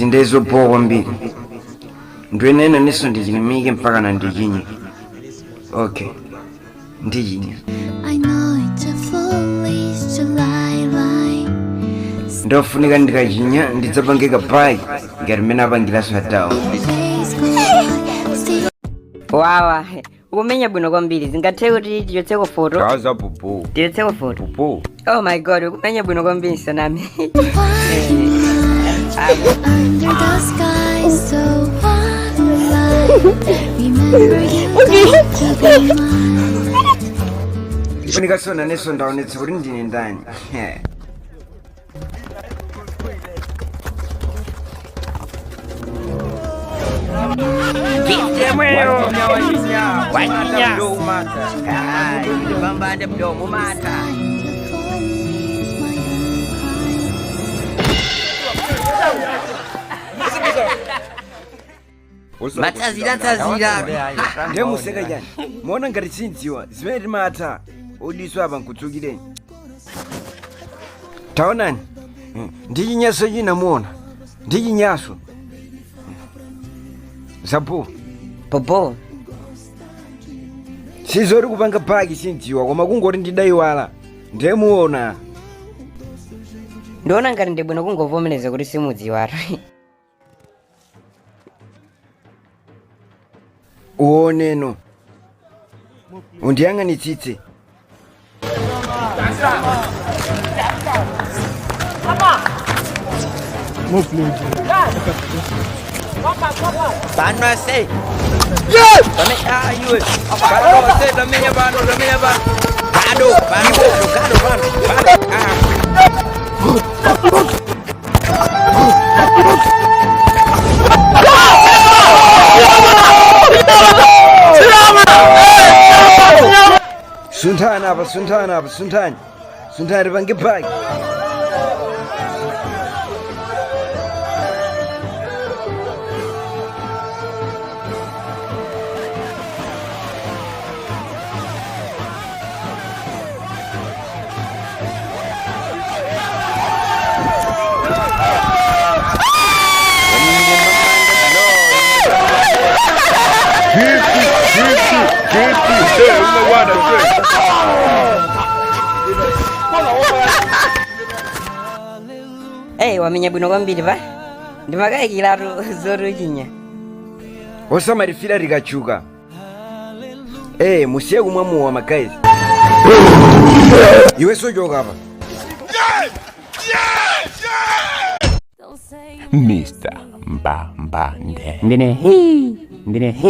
Izi ndezopowa kwambiri. Ndiyenera nenso ndichilimike mpaka na ndichinye. Okay, ndichinya. I know it's a foolish to lie, lie. Ndofunika ndikachinya ndidzapange kabayi ngati mmene apangiranso adawo. Days go by, still Wawa, ukumenya bwino kwambiri. Zingatheke kuti tichotseko foto? Kaza popo. Tichotseko foto. Popo. Oh my God, ukumenya bwino kwambiri sanami. under the sky, so alive. Remember you got to be mine. Funika sona nenso ndaonetsa kuti ndine ndani. The phone rings, my heart cries. Matazira tazira. Ndiye museka chani? Muona ngati sindziwa zimene timatha odiswa apa nkutsukireni. Taonani, ndi chinyaso china muona, ndi chinyaso zapo. Popo. Sizoti kupanga paki sindziwa, koma kungoti ndidayiwala. Ndiye muona. Ndiona ngati ndi bwino kungovomereza kuti simudziwatu. Uoneno, undiyang'anitsitse. Pano ase. Pame ah iwe. Pano ase tamenya pano tamenya pano. Kado pano kado pano pano. Ah. Sunthani apa, sunthani apa, sunthani, sunthani tipange paki. Ey, wamenya bwino kwambiri pa. Ndimakayikiratu zoti uchinya. Osamalifira likachuka. Musiye kumwa muwa magayizi. Iwe sochoka apa. Mr. Mbambande. Ndine hi, ndine hi.